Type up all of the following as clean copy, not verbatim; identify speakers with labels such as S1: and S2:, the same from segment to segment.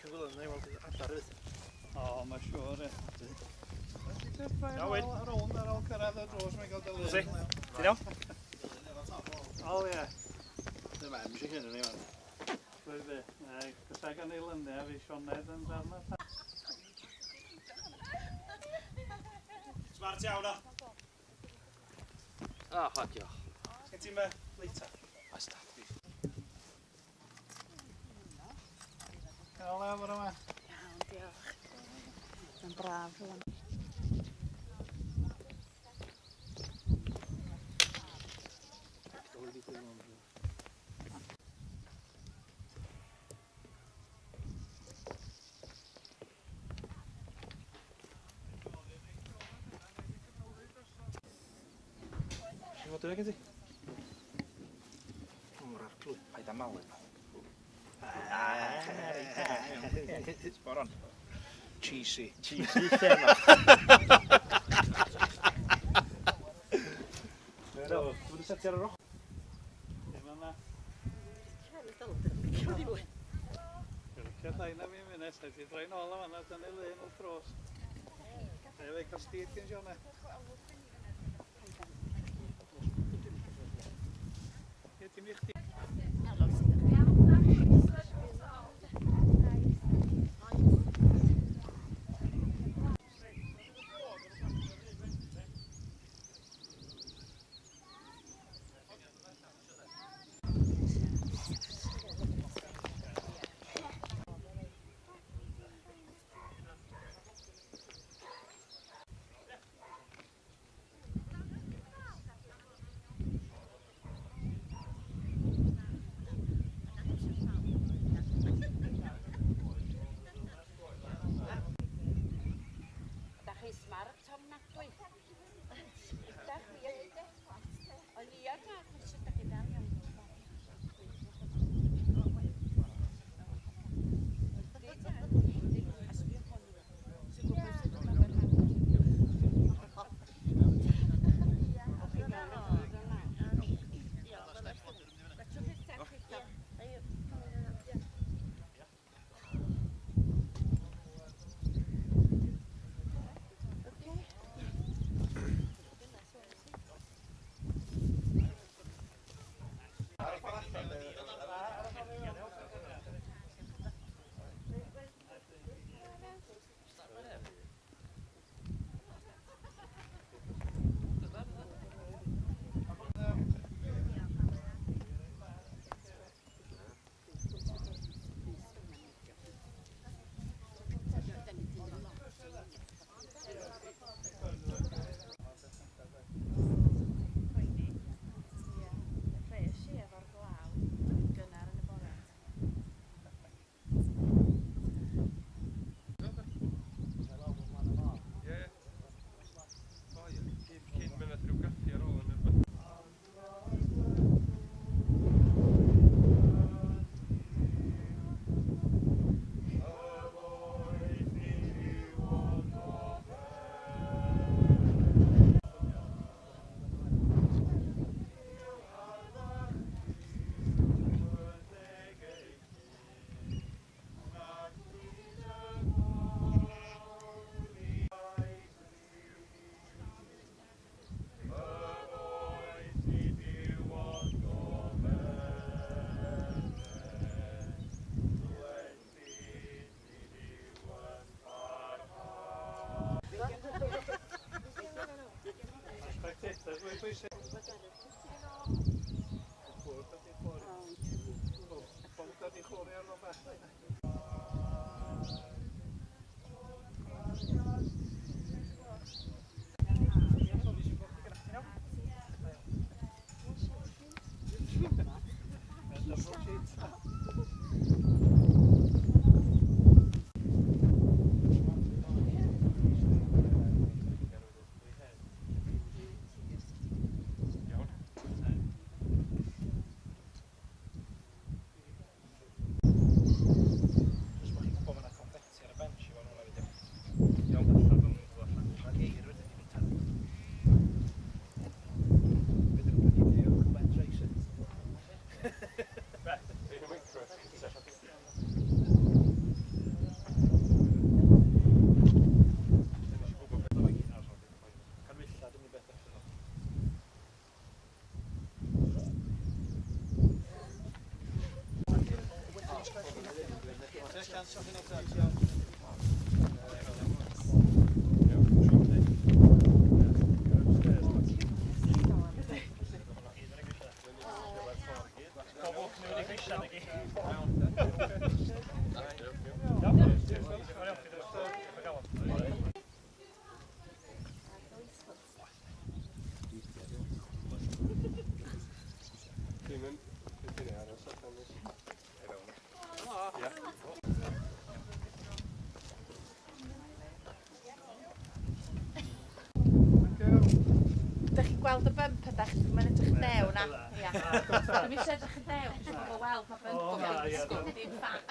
S1: Gwylio, neu weld adar hefyd.
S2: O, mae'n siŵr, ie.
S1: Iawn, Wyn.
S2: Ar ôl, ar ôl cyrraedd y drws, mae'n cael dy lun.
S1: Si. Ti'n iawn?
S2: O, ie.
S1: Dyma, mi eisiau hyn yn ei fan.
S2: Pwy fi? Neu, gyda gan ei luniau fi Sioned yn darna.
S1: Smart iawn o.
S3: Ah, oh, diolch.
S1: Gen ti'n me leita?
S3: Oes dad.
S2: Cael e, bore yma.
S4: Iawn, diolch. Mae'n braf rwan.
S1: Ti'n fod gen ti? O'r arglwydd, paid â malu. Spot on.
S3: Cheesy.
S1: Cheesy lle yma. Dwi'n wedi setio ar yr ochr.
S2: Dim yna. Dwi'n licio llai na fi munud, sa'i ti droi nôl am fan'na, dynnu lun wrth drws. Neu fe cael speed gen Sioned. Ie, dim i chdi.
S5: Da chi smart ofnadwy. Ydach wir. O'n i ar na, sut da chi dal iawn.
S4: Rhes i efo'r glaw yn gynnar yn y bore.
S6: Ie. O ie, cyn, cyn mynd rhyw gaffi ar ôl yn rhywbeth.
S2: Spectators, mae'n bwysig. Bwrdd ydi bwrdd. Bwrdd ydi chwarae ar rhywbeth. Double cheat.
S1: Jyst bod chi'n gwybod mae yna confetti ar y bench i fan hwnna fyd. Iawn, Mae geir wedyn i bita. Fedrwn ni wneud wet race.
S6: Be? Dim yn... Dwi'n aros allan nes.
S4: Dach chi'n gweld y bump ydach? Mae'n edrych yn dew na. Ia. Dwi'm eisiau edrych yn dew, dwi eisiau pobl weld ma' bump o fi'n disgwyl, dim fat.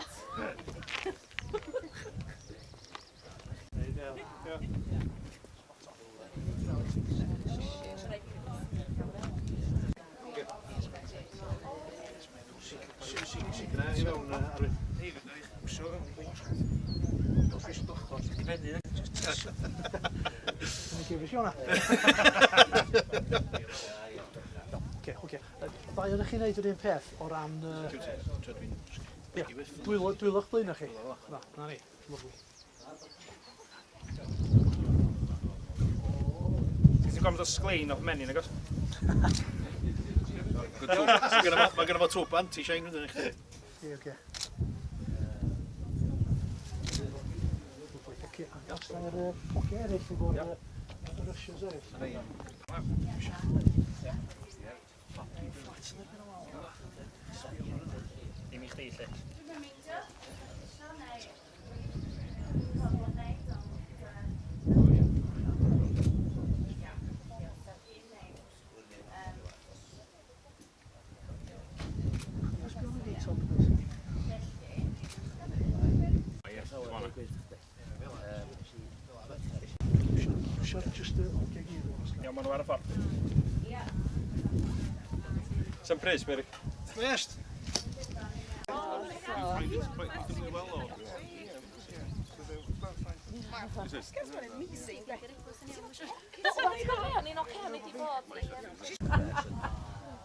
S7: Oce, oce. Ddau ohonoch chi'n neud yr un peth o ran... Yy, ia, dwylo, dwylo'ch blaenau chi. Na, na ni. Lovely.
S1: Ti'n gorfod o sglein off menyn, nag oes?
S3: Mae gynno fo twb anti-shine wedyn i chdi.
S7: Oce, oce. Lovely. Oce, a os na'r hogia eraill i fod yr ushers eraill.
S1: Dim i chdi, lle.
S4: Dwi'm yn meindio. Isio neu pobl yn neud, ond yy, ia,
S7: Os bydd fi, Tom, please. Isio just y hogia gyd.
S1: Iawn, maen nhw ar y ffordd.
S6: Sam pres, Mary.
S3: West!
S4: O'n i'n oce, o'n i 'di bod.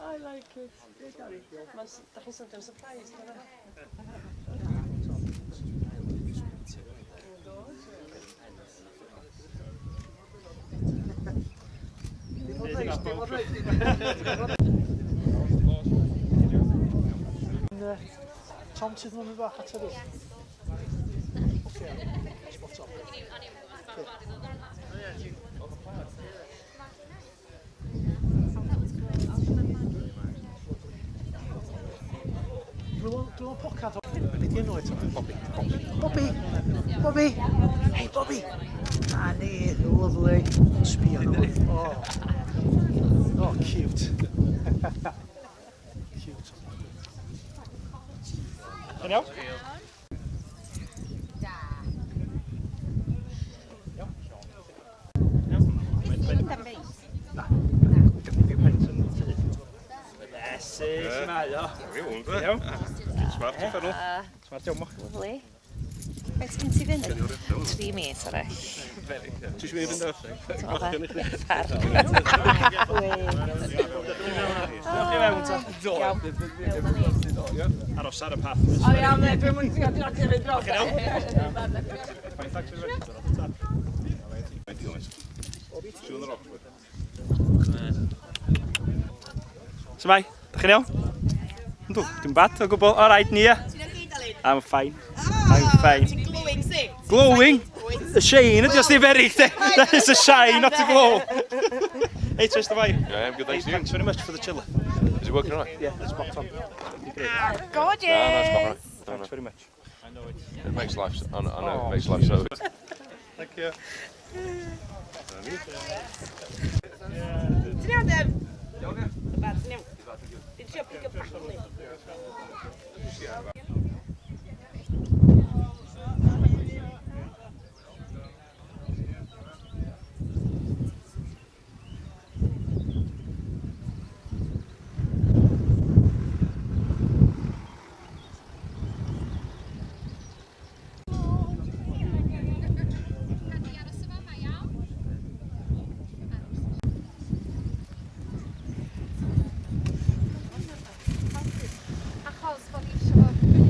S8: I like it. Mae'n, da chi'n swnio'n surprised, yna.
S7: Dim ond reis, dim ond reis. Tom, ti'n mynd bach at y Oce, spot on. Dwylo, dwylo pocad o... Be di enw eto? Bobby. Bobby! Bobby! Hey, Bobby! Na ni, lovely. Sbio arno fo. Oh. Oh, cute. Cute.
S1: Ti'n iawn?
S7: Na.
S1: Iesu, su mae o?
S6: Iawn, de.
S1: Iawn.
S6: Smart uffernol.
S1: Smart iawn, mo.
S4: Lovely. Faint gen ti fynd? 3 mis arall.
S6: Ti eisiau mynd i fynd ar?
S4: Uffar.
S1: Diolch i fewn, ta. Aros ar y path.
S8: O iawn, dwi'n mynd i fynd dros.
S1: Fine, thanks very much. Ta.
S6: Siwn yr Oxford.
S1: Shwmae? Da chi'n iawn? Yndw, dwi'n bad o gwbl. All right, Nia. I'm fine. I'm fine.
S8: Ti'n glowing, si?
S1: Glowing? A shine, ydy os di berig, de. That is a shine, not a glow. Hey, Trish, how are you?
S6: Yeah, I'm good,
S1: Hey,
S6: thanks. You?
S1: thanks very much for the chiller.
S6: Is it working all right?
S1: Yeah, it's spot on. Great.
S4: Gorgeous!
S6: No, no, it's quite right. No, no.
S1: Thanks very much.
S6: It makes life, I know, I know, it makes life so.
S2: Thank you.
S8: Ti'n iawn, Deb? Iawn, ti'n iawn. Dwi'n trio pigo baglu.
S9: Cadi aros yma, mae iawn. Achos bod fi eisiau fo.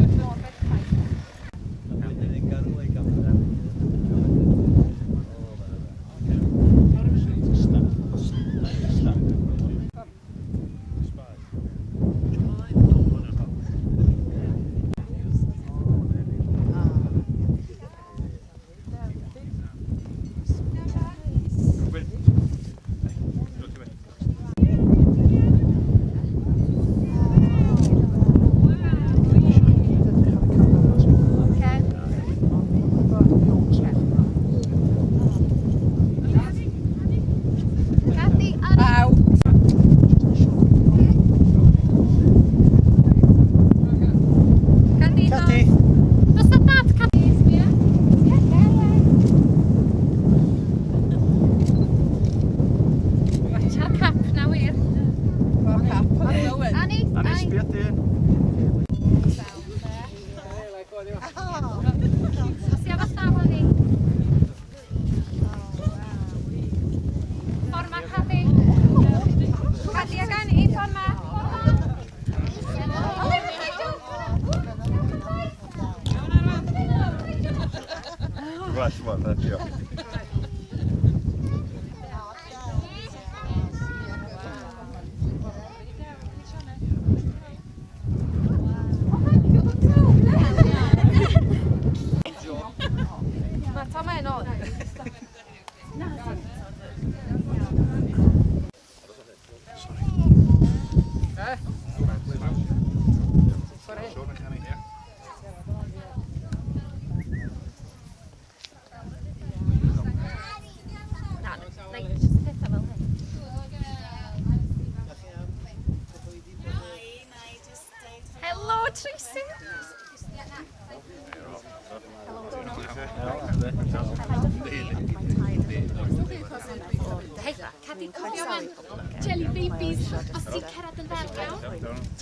S9: ti'n bod, trio.
S4: Mae Tom yn ôl. Na, na i jyst pethau fel hyn. Helo, Tracy. Hei, Cadi, cofio wan. Jelly babies. Os ti'n cerdded yn ddel, iawn?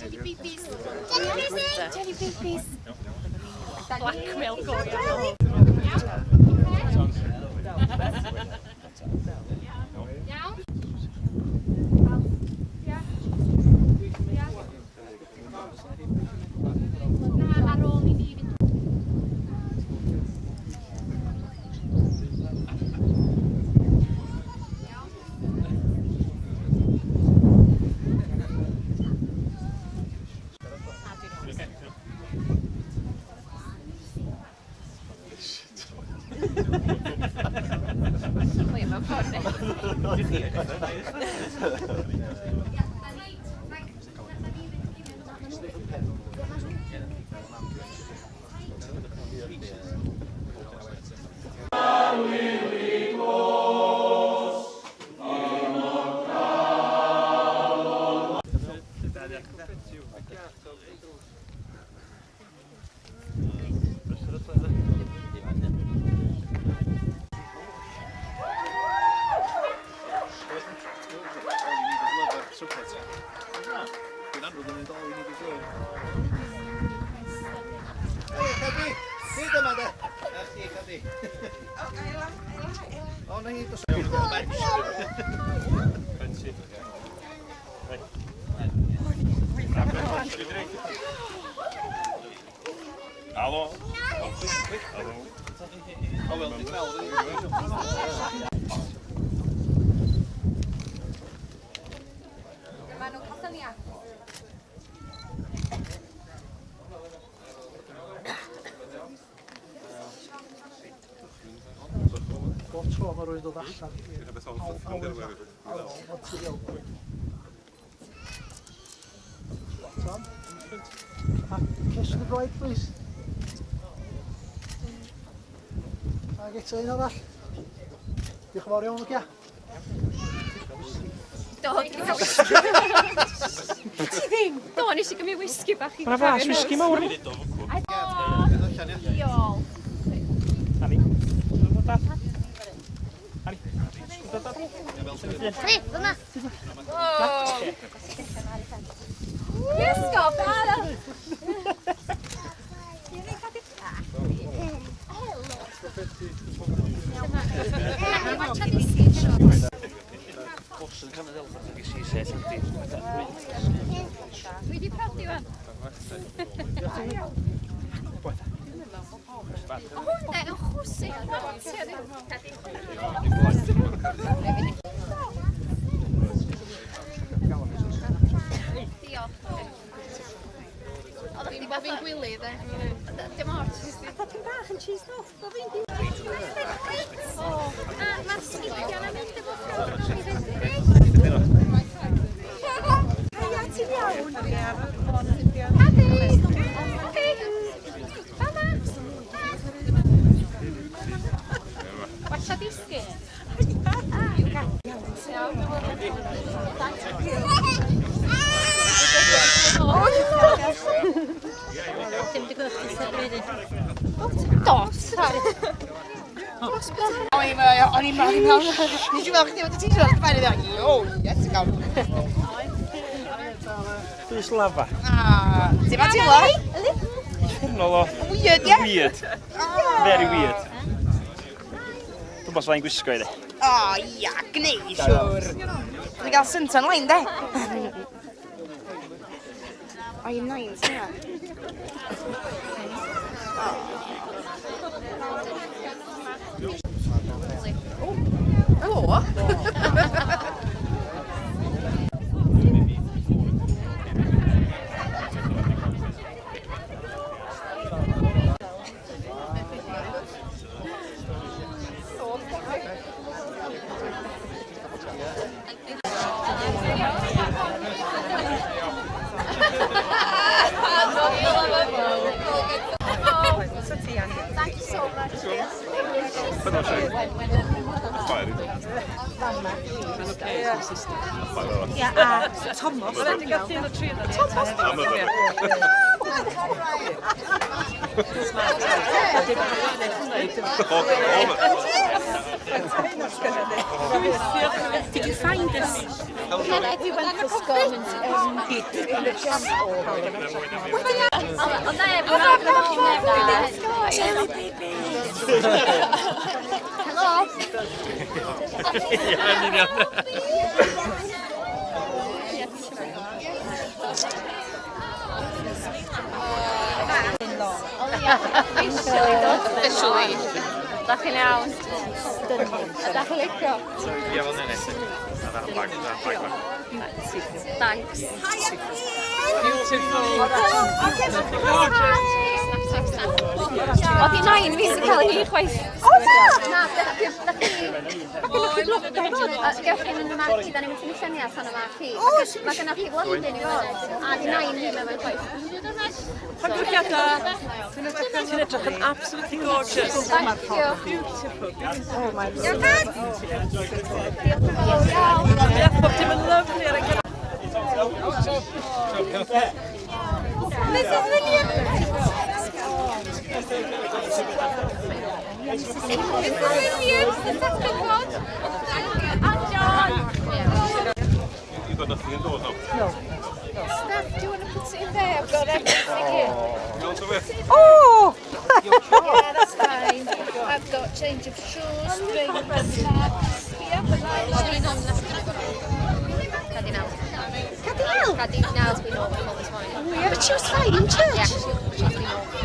S4: Jelly babies. Jelly babies. Jelly babies. Blackmail go iawn. Iawn? Na, ar ôl i ni fynd. Ble mae'n ffordd.
S3: Dwi'n anrwyd yn mynd all you need is love. Hei, Cadi! Ti dyma de! Na chdi, Cadi. O, na hi, dos.
S1: Halo.
S3: O, wel, dwi'n meddwl.
S4: Maen nhw'n cael syniad.
S7: Bob tro mae rhywun dod allan. Naturiol. Spot on. A kiss the bride, please. Ac eto un arall. Diolch yn fawr iawn, Ogia.
S10: Do, dwi'n cael whisky. Ti ddim? Do, nes i gymryd whisky bach i
S1: Mae 'na flas whisky mawr.
S10: Diolch.
S1: Ani. Dad. Ani. Dad.
S11: Chdi, fyma.
S10: Ysgol, bara! Watcha disgyn.
S12: Bws yn cymryd elfen ag i set ydi.
S10: Dwi wedi prodi wan. O hwnna yn chwsu chwarter. Diolch. Oeddech chdi bod fi'n gwyli, de. Dim ots.
S5: Fatha pyn bach yn cheesed off, bo fi'n di.
S10: O, a mae'r sgidiau yna'n mynd efo ffrog i fynd.
S5: Haia, ti'n iawn?
S10: Hadi! Hadi! Fama! Watcha disgyn. Iawn.
S11: Dim di gweld chdi ers blwyddyn.
S10: Do, sorry.
S8: O'n i'n o'n i'n o'n i'n Nes i weld chdi efo dy t-shirt, pa'n i ddweud, o, yes, gawn.
S1: Bys lafa.
S8: Ah, ti'n ma teimlo?
S1: Uffernol o.
S8: Weird, ie?
S1: Weird. Very weird. Dwi'n bos fain gwisgo i de.
S8: O, ia, gneu, siwr. Dwi'n gael suntan line, de. O, i'n nice, ia.
S4: Thank you so much.
S5: Ia, a Tomos. Tomos!
S10: Did you find this?
S4: We went for scones in the jam.
S10: Jelly babies!
S4: Hello.
S1: Ie, yn union.
S10: Officially. Da chi'n iawn? Da chi'n licio?
S1: Ie, fel nene. Bag, bag, bag.
S10: Thanks.
S6: Beautiful.
S10: Oedd hi nain fi sy'n cael hi chwaith.
S5: O, na!
S10: Na, na chi... Mae gennych chi blodau i fod. Gewch chi mynd y marquee, da ni'n mynd tynnu lluniau allan y marquee. Mae gennych chi flodyn i fod. A di nain hi mewn chwaith.
S9: Llongyfarchiadau. Ti'n edrych yn absolutely gorgeous.
S10: Thank you.
S9: Beautiful, beautiful.
S5: Oh, my
S10: Diolch yn fawr iawn.
S9: Ie, pob dim yn lyfli ar y cyfer.
S4: Mrs Williams! Mrs Williams, the second one. And John.
S6: You've got nothing indoors now.
S4: Steph, do you want to put it in there? I've got everything here.
S6: You want to wear?
S5: Oh!
S4: Yeah, that's fine. I've got change of shoes, drinks, snacks.
S10: Cardinal.
S5: Cardinal?
S10: Cardinal's been awful this morning.
S5: But she was fine in church.
S10: Yeah, she's been awful.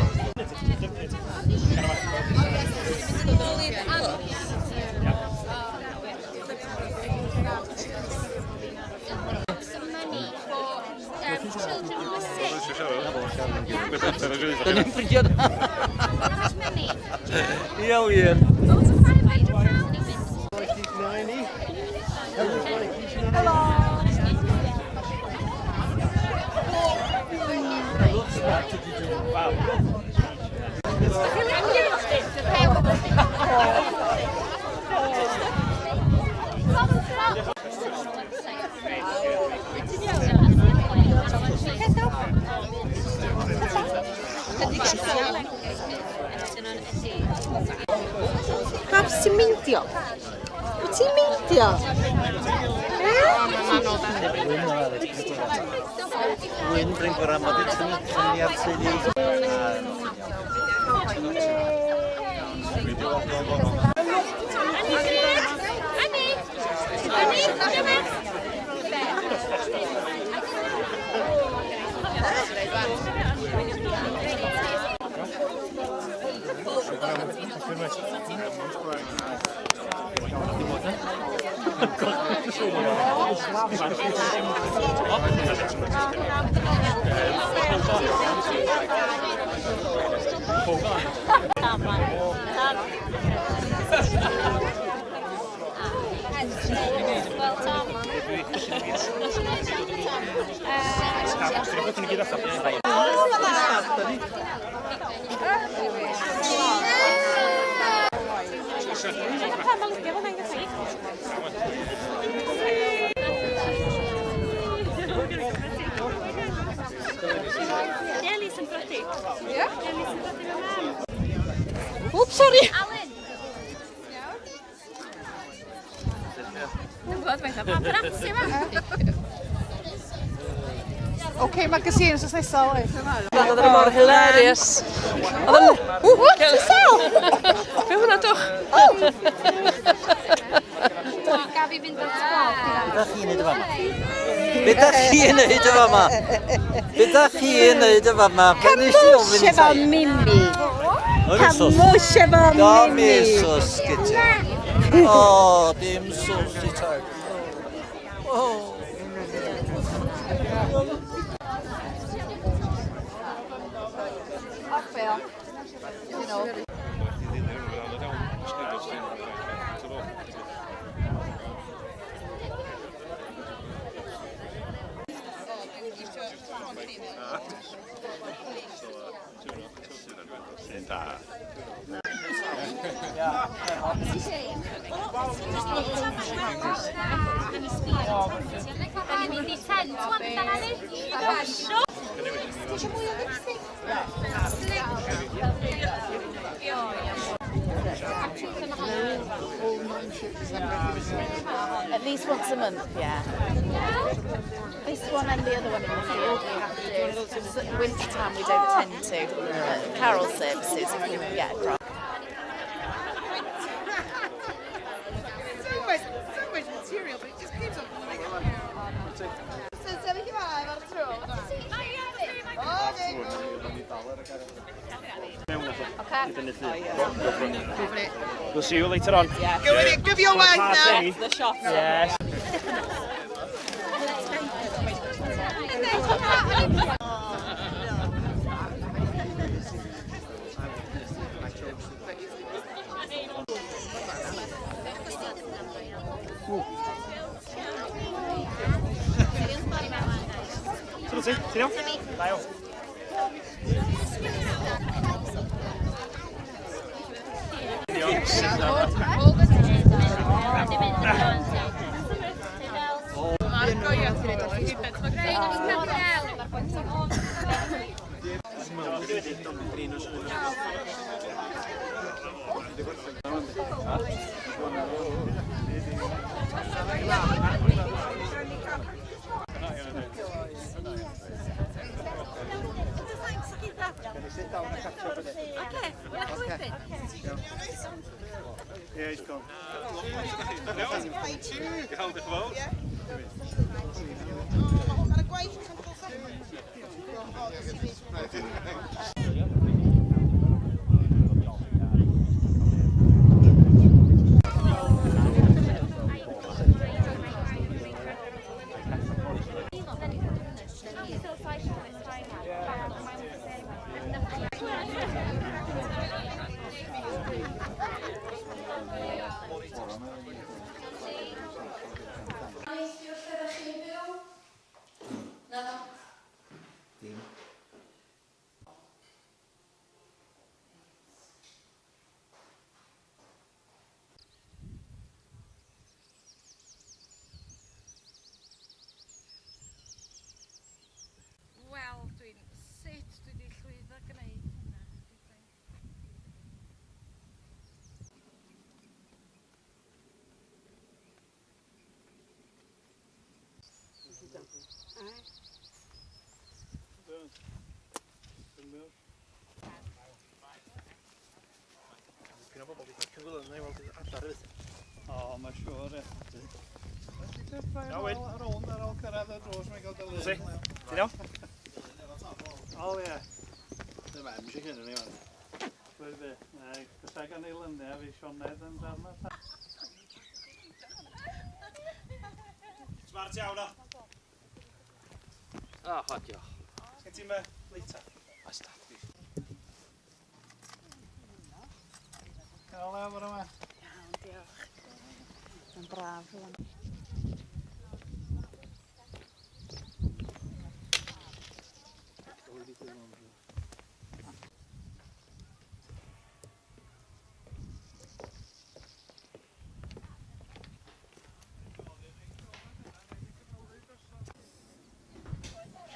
S10: Some money for children who are sick.
S12: Dyn ni'n ffrindiau.
S4: How much money?
S12: Ie, wir.
S4: Oh, it's £500.
S5: Hello. Babs, ti'n meindio? Wyt ti'n meindio? Eh?
S3: Wyn Bryn Gorau, mae wedi tynnu lluniau teulu.
S4: Annie! Annie! Annie! Well, Tom.
S9: Elis yn brodi. Elis yn brodi fy mam.
S5: Oops, sorry.
S4: Alan! Dwi'n gwybod faint o paparazzi yma.
S8: OK, magazine wsos nesaf, oes.
S9: Oedd yn mor hilarious. Oedd yn...
S5: What? Sel?
S9: Be hwnna, dwch?
S4: Gaf i fynd at blog?
S3: Be da chi'n neud y fama? Be da chi'n neud y fama? Be da chi'n neud y fama? Be nes i ofyn i
S5: Efo
S3: tai?
S5: Mimi.
S3: Camush
S5: efo
S3: Do
S5: Mimi.
S3: mi sos gyda. O, dim sws i tad. O.
S4: Da ni'n mynd i tent wan, da ni?
S5: At least once a month, yeah. This one and the other one in the field we have to do. Winter time we don't tend to. But carol services if we can get across.
S8: So much, so much material, but it just keeps on coming up. So sefyll i fan ar y tro. O,
S1: We'll see you later on.
S8: Go in it, give your wife now.
S1: The shop. Yes. Sut wyt ti? Ti'n iawn? Da iawn.
S2: Yeah, he's gone.
S6: Iawn, diolch yn fawr.
S8: Ar y gwaith,
S9: Neithiwr lle ydych chi'n byw? Naddo.
S3: Dim.
S9: Wel, dwi'n... Sut dwi wedi llwyddo gwneud hynna? Fedra i.
S7: Dipyn o bobl wedi cyflwyno yna i weld adar hefyd.
S2: O, mae'n siŵr, ie. Just droi
S1: Iawn, Wyn.
S2: ar ôl, ar ôl cyrraedd y drws, mae'n cael dy
S1: Si.
S2: lun.
S1: Ti'n iawn?
S2: O, ie.
S7: Dyma, mi eisiau hyn yn ei fan.
S2: Dwi be. Neu, gyda gan ei luniau fi Sioned yn darna.
S1: Smart iawn o.
S12: O, oh, diolch.
S1: Sgen ti'n leita?
S12: Oes dad.
S2: Cael e, bore yma.
S5: Iawn, diolch. Mae'n braf rwan.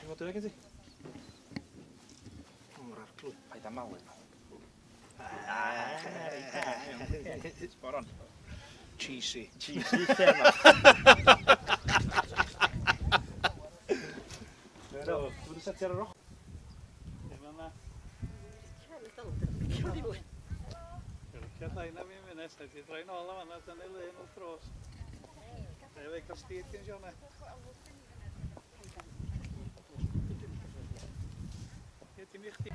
S1: Ti'n fod yn gen ti? O'r arglwydd, paid â malu. Spot on.
S7: Cheesy.
S1: Cheesy lle yma. Do, dwi'n wedi setio ar yr ochr.
S2: Dim yna. Dwi'n llai na fi munud, sa'i ti droi nôl am fan'na, dynnu lun wrth drws. Neu fe cael stid gen Sioned. Ie, dim i chdi.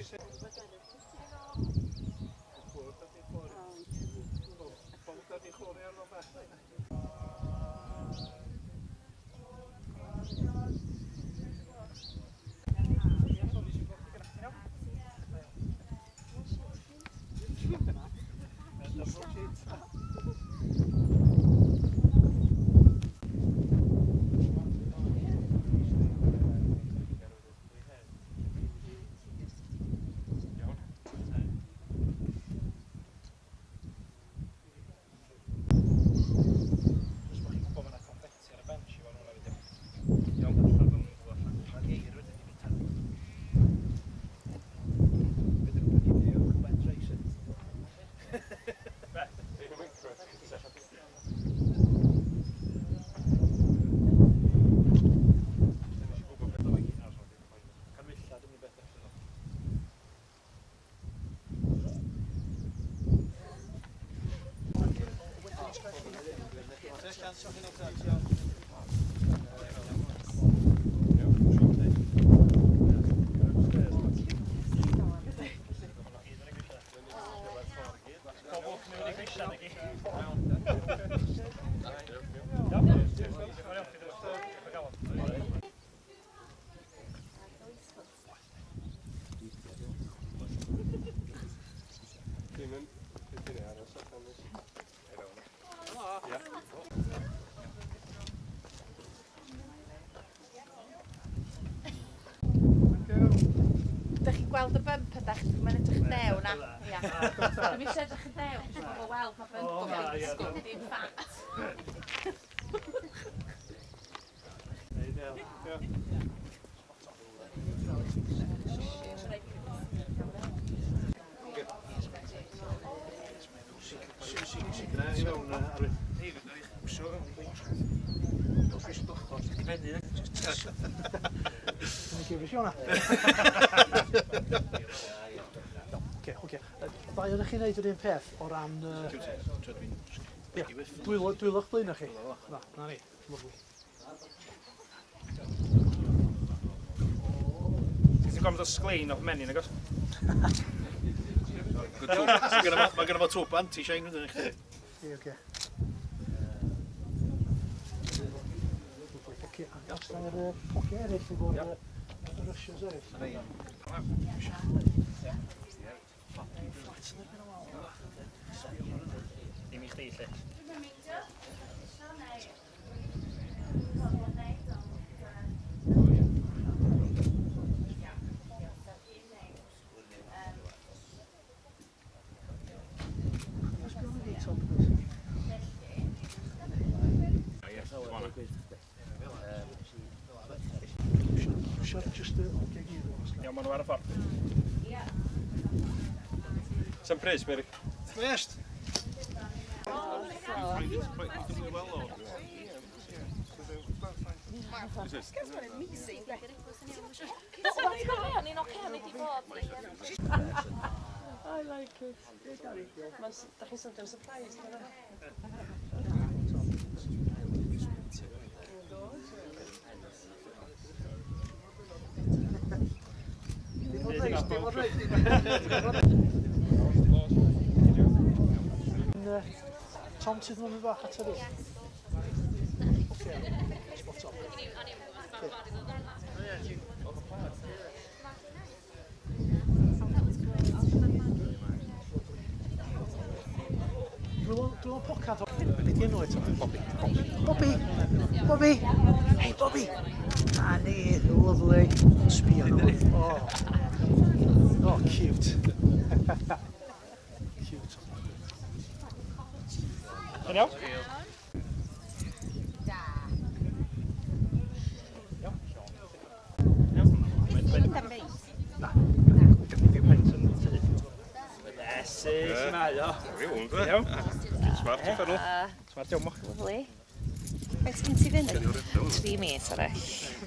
S1: Jyst bod chi'n gwybod mae 'na confetti ar y bench i fan hwnna wedyn. Iawn, allan fewn i allan.
S7: Mae'r geir wedyn i bita. Be dyn nhw'n prynu o Ben Tracy?
S1: Canwylla, dim i beth allan o.
S6: Dim yn... Dim yn aros allan nes.
S5: Dych chi'n gweld y bump a dach chi'n mynd edrych yn dew na? Ia. Dwi'm eisiau edrych yn dew, dwi eisiau pobl weld ma' bump o fi'n disgwyl, dim fat.
S7: Oce, oce. Ddau ohonoch chi'n neud yr un peth o ran... Ia, dwylo, dwylo'ch blaenau chi. Na, na ni. Lovely.
S1: Ti'n gormod o sglein off menyn, nag oes?
S12: Mae gynno fo twb anti-shine wedyn i chdi.
S7: Ie, oce. Oce, ac os na'r hogia eraill efo'r yr ushers eraill. Fflat yn erbyn y wal.
S1: Dim i chdi, lle.
S7: Siarad jyst y hogia gyd.
S1: Iawn, maen nhw ar y ffordd. Sam pres, Mary?
S2: West!
S9: I like it. Ma'n s- dach chi'n swnio'n surprised yna.
S7: Dim ond reis, dim ond reis. Tom, ti'n mynd bach at fi? Oce, spot on. Dwylo pocad o... Be di enw eto? Bobby. Bobby! Bobby! Hey, Bobby! Na ni, lovely. Sbio arno fo. Oh. Oh, cute. Cute.
S1: Yn iawn? Na. Few pints yn tŷ. Iesu, su mae o?
S6: Iawn, de.
S1: Iawn.
S6: Smart uffernol.
S1: Smart iawn, moch.
S5: Lovely. Faint gen ti fynd? 3 mis arall.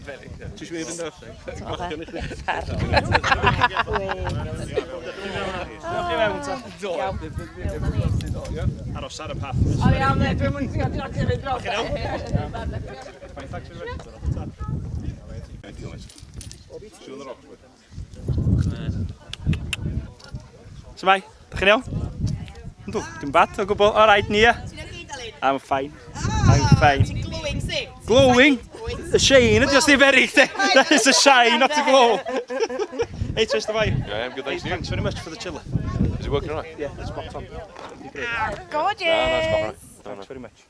S6: Ti eisiau fi fynd ar?
S5: Ti'n meddwl
S1: Diolch i fewn ta. Aros ar y path.
S8: O iawn, dwi'n mynd i fynd dros.
S1: Fine, thanks very much. Ta.
S6: Siwn yr Oxford.
S1: Shwmae? Dach chi'n iawn? Yndw, dwi'n bad o gwbl. All right, Nia. I'm fine. I'm fine.
S8: Ti'n glowing, si?
S1: Glowing? Y shine ydi os di berig, de. That is a shine, not a glow. Hey, Trish, how are you?
S6: Yeah, I'm good, thanks.
S1: Hey, thanks very much for the chiller.
S6: Is it working all right?
S1: Yeah, it's spot on. Great.
S8: Gorgeous!
S6: No, no, it's not right. No, no.
S1: Thanks very much.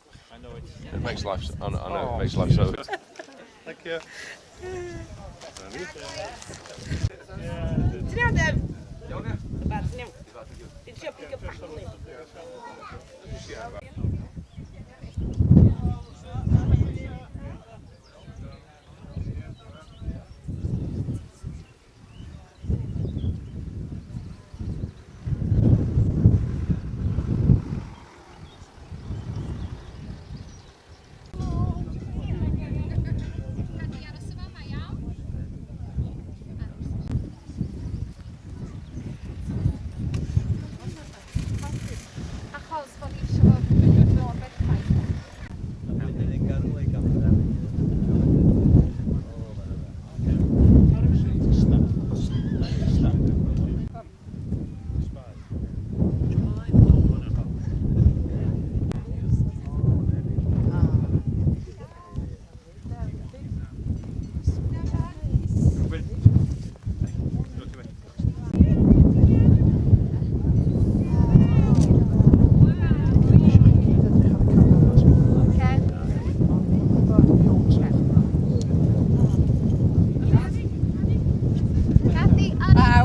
S6: It makes life, I know, it makes life so...
S2: Thank you.
S8: Ti'n iawn, Deb? Iawn, ia. Ti'n iawn. Dwi'n trio pigo baglu.
S4: Cadi, aros y fama, iawn? Achos bod ni eisiau fo mor berffaith. Okay. Cadi, Annie.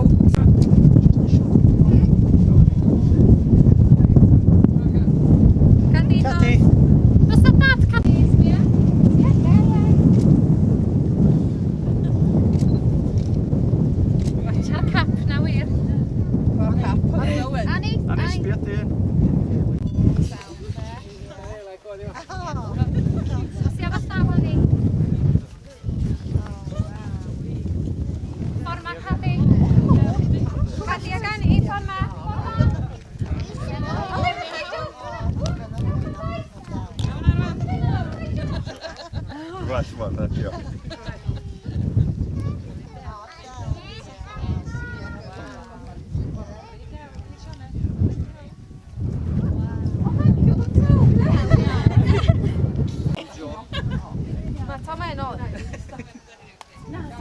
S4: Cadi,
S7: Cadi.
S4: Dos at dad, Cadi. Yeah. Watch ar cap na wir. Annie,
S1: Annie,
S4: Annie.
S1: sbia dyn.
S4: Os i efo llaw Annie. Ffordd ma, Cadi. Cadi ag Annie, ffordd ma. Ffordd ma.
S6: Right, well, thank you.
S9: Mae Tom yn ôl.
S4: Na, na,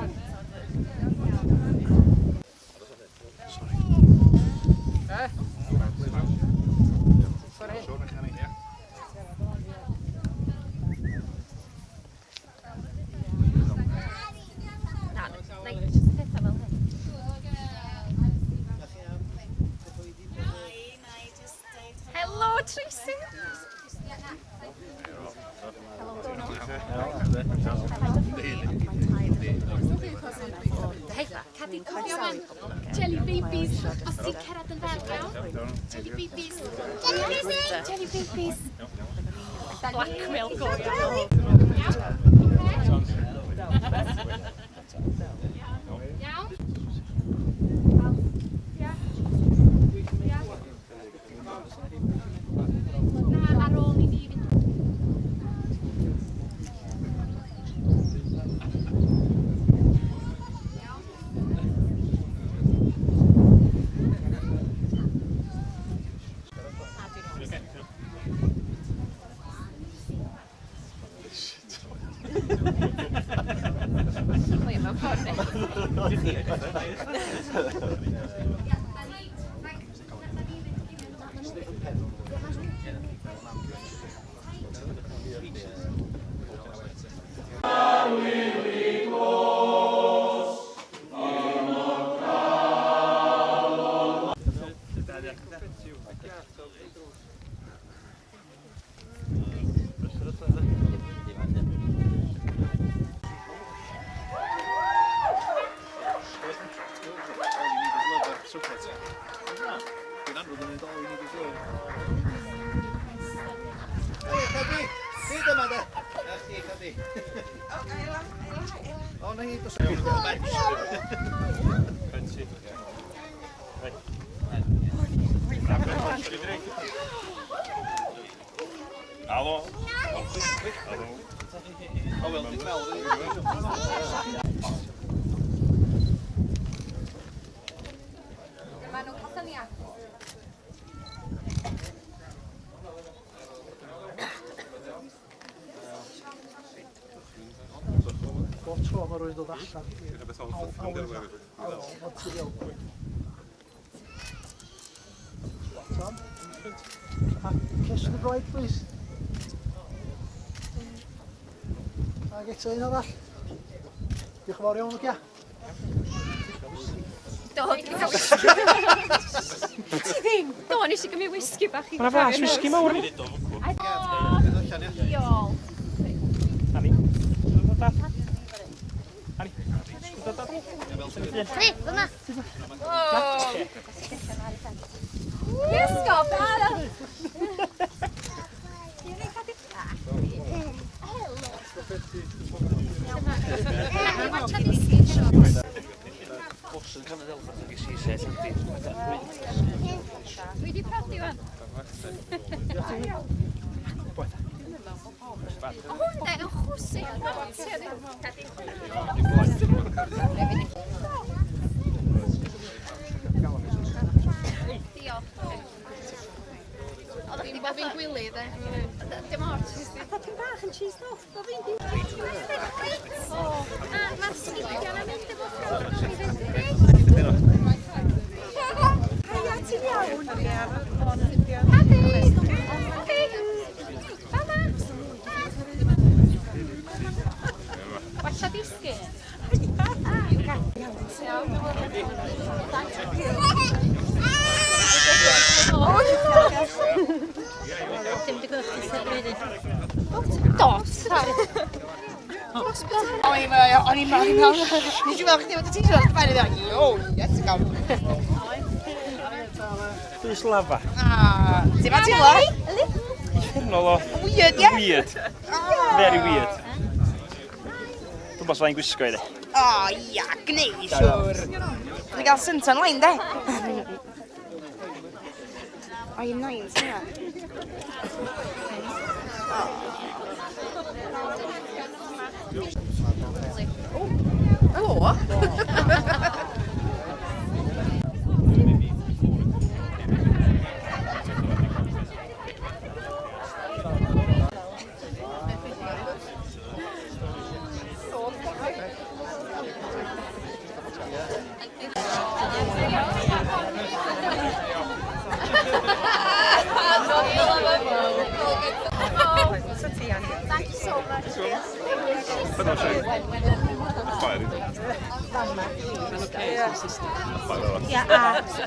S4: jyst pethau fel hyn. Helo, Tracy. Hei, Cadi, cofio wan. Jelly babies, os ti'n cerdded yn ddel, iawn? Jelly babies. Jelly babies. Jelly babies. Blackmail go iawn. Iawn? Ia. Ia. Na, ar ôl i ni fynd.
S7: Hei, Cadi! Hyd yma, de! Na chdi, Cadi. O, na hi, dos.
S1: Halo.
S2: O, wel, dwi'n meddwl.
S4: Maen nhw'n cael syniad.
S7: mae rhywun dod allan i'r awyr naturiol. Spot on. A kiss the bride, please. Ac eto un arall. Diolch yn fawr iawn, ogia.
S4: Do, dwi 'di cael Ti ddim? Do, nes i gymryd whisky bach i...
S1: Mae 'na flas whisky mawr yma.
S4: Diolch.
S1: Ani. Dod dad. Ani. Dod dad.
S11: Chdi, fyma.
S4: Iesgob, ara!
S12: Bws yn cymryd elephant ag i set ydi.
S10: Dwi di prodi wan. O hwn de, yn chwsi. Diolch. Oeddech chdi
S4: Bo fi'n gwyli, de.
S10: Dim ots. A dipyn bach yn cheesed off, bo fi'n di... A mae'r sgidiau yn mynd efo ffrog fi fynd.
S8: Haia, ti'n iawn?
S10: Happy! Happy! Mama! Watcha disgyn.
S11: Dim digwydd chdi sef blwyddyn.
S10: Dot. Sorry.
S8: O'n i'n meddwl, o'n i'n meddwl, nes i weld chdi efo dy t-shirt, fine, o'n i'n oh, yes, go.
S1: Bys lafa.
S8: Ah, ti'n ma teimlo?
S1: Uffernol o...
S8: Weird, ie?
S1: Weird. Very weird. Dwi'n bos fai'n gwisgo i de.
S8: O, ia, gneu siwr. Dwi'n gael suntan line, de. O, i'n nain, sy'n yna. O!
S10: Thank you so much.
S9: Ia, a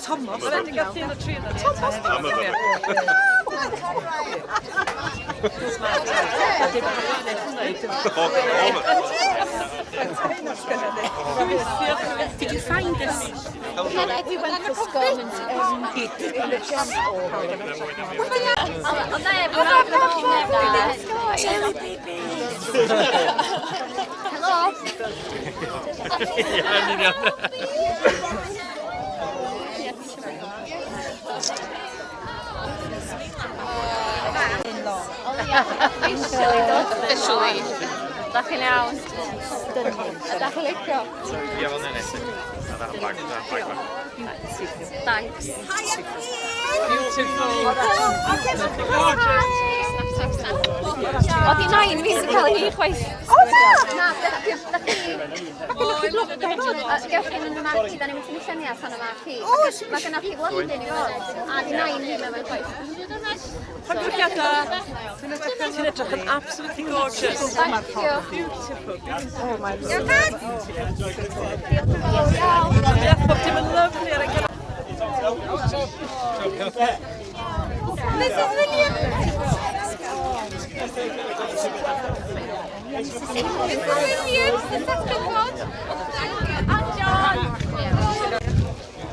S9: Thomas. Thomas. Did you find this?
S5: We went for scones in the jam.
S10: Ond neb, neb, neb.
S9: Jelly babies!
S10: Helo.
S1: Ie, yn union.
S10: Officially. Da chi'n iawn? Da chi'n licio?
S6: Ie, fel nene. Bag, bag, bag.
S10: Thanks.
S9: Beautiful.
S10: Gorgeous. O, di nain fi sy'n cael ei hi chwaith. O, na! Na, da chi... Mae gennych chi blodau fod. Gewch chi mynd y marquee, da ni'n mynd tynnu lluniau allan y marquee. Mae gennych chi flodyn i fod. A di nain hi mewn chwaith.
S9: Llongyfarchiadau. Ti'n edrych yn absolutely gorgeous.
S10: Thank you.
S9: Beautiful, beautiful.
S8: Oh, my
S10: Diolch yn fawr iawn.
S9: Ie, pob dim yn lyfli ar y cyfer.
S8: Mrs Williams!
S4: Mrs Williams, the second one. And John.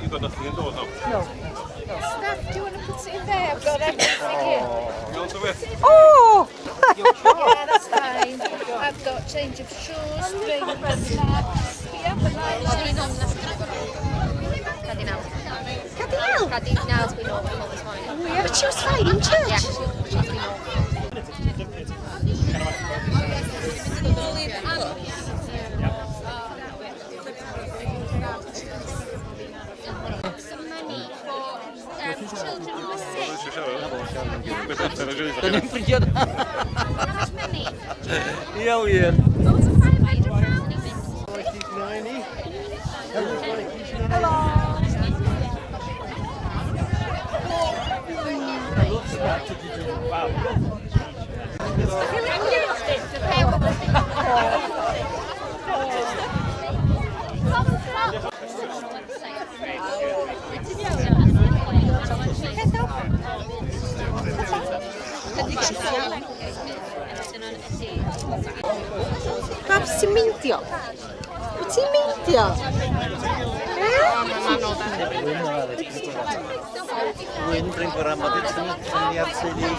S6: You've got nothing indoors now.
S4: Steph, do you want to put it in there? I've got everything here.
S6: You want to wear?
S8: Oh!
S5: Yeah, that's fine. I've got change of shoes, drinks, snacks.
S10: Cardinal.
S8: Cardinal?
S10: Cardinal's been awful this morning.
S8: But she was fine in church.
S10: Yeah, she's been awful. Some money for children who are sick.
S3: Dyn ni'n ffrindiau.
S10: How much money?
S3: Ie, wir.
S4: Oh, it's £500.
S8: Babs, ti'n meindio? Wyt ti'n meindio?
S3: Wyn Bryn Gwran, mae wedi tynnu lluniau teulu.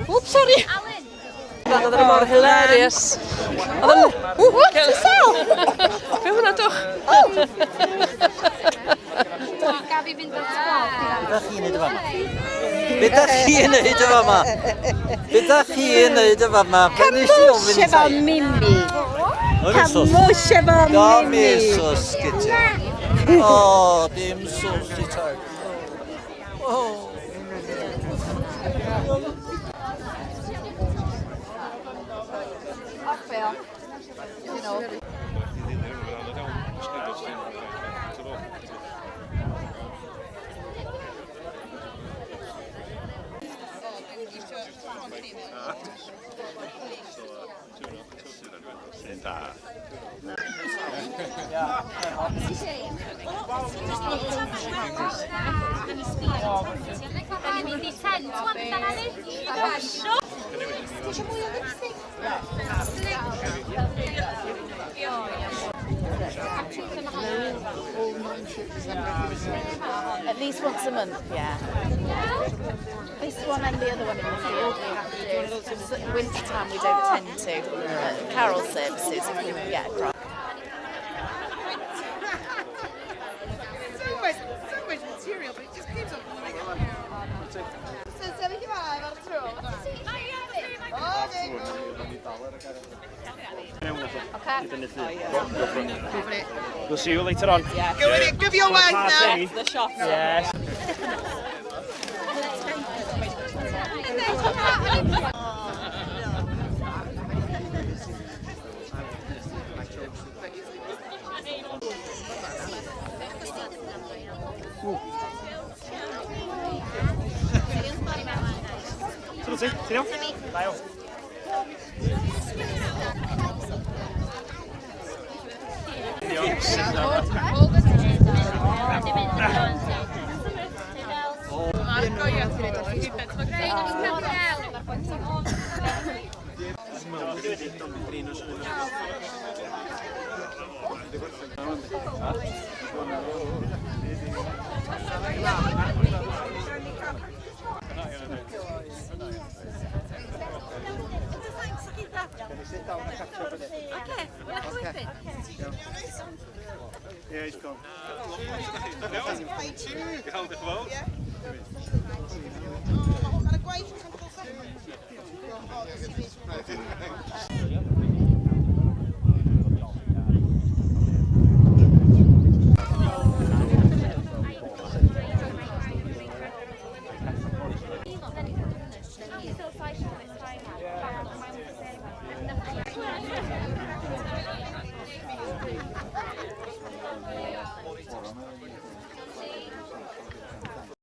S8: Wps, sorry.
S9: Oedd yn mor hilarious. Oedd yn...
S8: What the hell?
S9: Be hwnna, dwch?
S4: Gaf i fynd at bob?
S3: Be da chi'n neud y fama? Be da chi'n neud y fama? Be da chi'n neud y fama? Be nes i ofyn i
S8: Efo
S3: tai?
S8: Mimi.
S3: Camwys
S8: efo
S3: Dim
S8: Mimi.
S3: sws gyda. O, dim sws i tai. O.
S4: Da ni'n mynd i tent wan, da ni?
S5: At least once a month, yeah. This one and the other one in the field we have to do. Winter time we don't tend to. But carol services if we can get across.
S8: So much, so much material, but it just keeps on blowing up. So, sefyll i fan efo'r tro. O, there you go.
S1: We'll see you later on.
S8: Go in it, give your wife now.
S1: The shot. Yes. Sut wyt ti? Ti'n iawn? Da iawn.
S2: Yeah, he's gone. Iawn, diolch yn fawr.
S8: Mae'n gwaith.